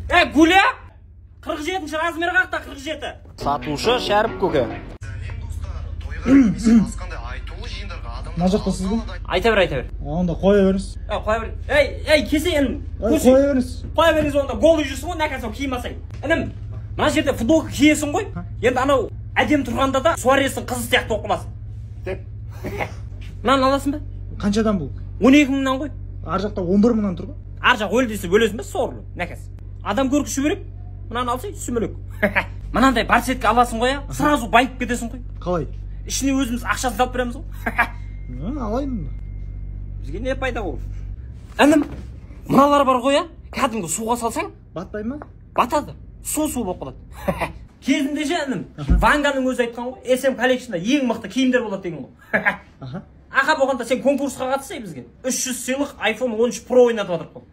Гуля, 47 размер қақта, 47. Сатушы Шәріп көке. Мына жақтасыз ба? Айта бер, айта бер. Онда қоя беріңіз. Қоя бер. Ей, ей, кесе інім. Қоя беріңіз. Қоя беріңіз, онда голый жүрсің ғой, нәкәсі киім алсаң. Інім, мына жерде футболка киесің ғой. Енді анау әдемі тұрғанда да Суарестің қызы сияқты болып қаласың. Деп. Мынаны аласың ба? Қаншадан бұл? 12 мыңнан ғой. Ар жақта 11 мыңнан тұр ғой. Ар жақ өл десе өлесің бе, сорлы, нәкәс. Адам көркі шүберек, мынаны алсай, сүмелек. Мынандай барсетка аласың ғой, сразу байып кетесің ғой. Қалай? Ішіне өзіміз ақшасын салып береміз ғой. Алайын онда. Бізге не пайда ол? Інім, мыналар бар ғой, кәдімгі суға салсаң, батпай ма? Батады. Су болып қалады. Кезінде ше, інім, Ванганың өзі айтқан ғой, SM Collection'да ең мықты киімдер болады деген ғой. Аха, болғанда сен конкурсқа қатыссай бізге. 300 сыйлық iPhone 13 Pro ойнатып жатырық қой.